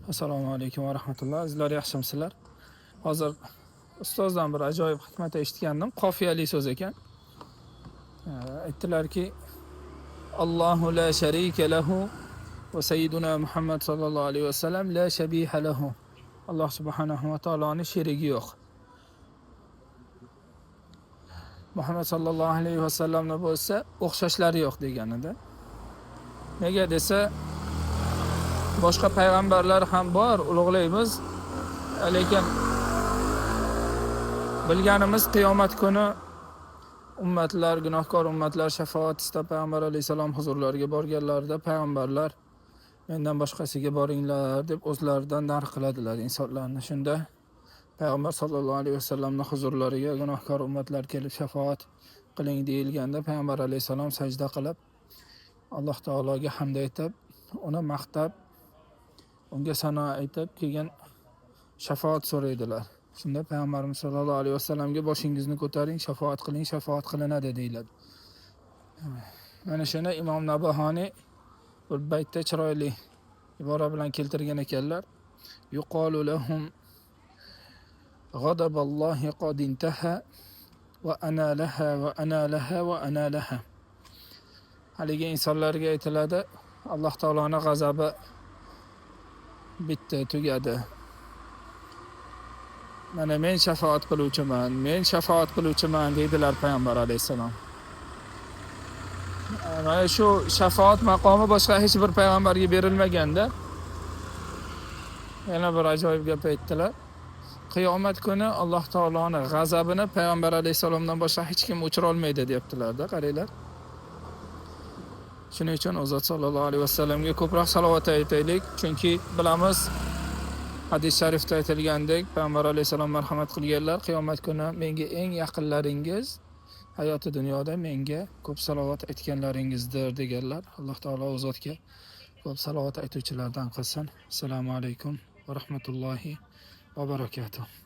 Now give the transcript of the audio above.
Assalomu alaykum va rahmatulloh. Azizlar, yaxshimisizlar? Hozir ustozdan bir ajoyib hikmat eshitgandim. Qofiyali so'z ekan. Aytdilarki, Allohu la sharika lahu va sayyiduna Muhammad sallallohu alayhi vasallam la shabiha lahu. Alloh subhanahu va taoloning sherigi yo'q. Muhammad sallallohu alayhi vasallamni bo'lsa o'xshashlari yo'q deganida. Nega desa, boshqa payg'ambarlar ham bor, ulug'laymiz, lekin bilganimiz qiyomat kuni ummatlar, gunohkor ummatlar shafoat istab payg'ambar alayhissalom huzurlariga borganlarida payg'ambarlar mendan boshqasiga boringlar deb o'zlaridan nar qiladilar insonlarni. Shunda payg'ambar sallallohu alayhi vasallamni huzurlariga gunohkor ummatlar kelib shafoat qiling deyilganda payg'ambar alayhissalom sajda qilib Alloh taologa hamd aytib, uni maqtab, unga sano aytib, keyin shafoat so'raydilar. Shunda payg'ambarimiz sollallohu alayhi vasallamga boshingizni ko'taring, shafoat qiling, shafoat qilinadi deyiladi. Mana shuni Imom Nabahoniy bir baytda chiroyli ibora bilan keltirgan ekanlar. Yuqalu lahum ghadaballohi qad intaha va ana laha va ana laha va ana laha. Haligi insonlarga aytiladi, Alloh taoloning g'azabi bitdi, tugadi. Mana men shafoat qiluvchiman, men shafoat qiluvchiman deydilar payg'ambar alayhissalom. Mana shu shafoat maqomi boshqa hech bir payg'ambarga berilmaganda. Yana bir ajoyib gap aytdilar. Qiyomat kuni Alloh taoloning g'azabini payg'ambar alayhissalomdan boshqa hech kim o'chira olmaydi deyaptilar-da, qaranglar. Shuning uchun u zot sollallohu alayhi vasallamga ko'proq salovat aytaylik, chunki bilamiz hadis sharifda aytilgandek, payg'ambar alayhissalom marhamat qilganlar, qiyomat kuni menga eng yaqinlaringiz hayoti dunyoda menga ko'p salovat aytganlaringizdir deganlar. Alloh taolo u zotga ko'p salovat aytuvchilardan qilsin. Assalomu alaykum va rahmatullohi va barakatuh.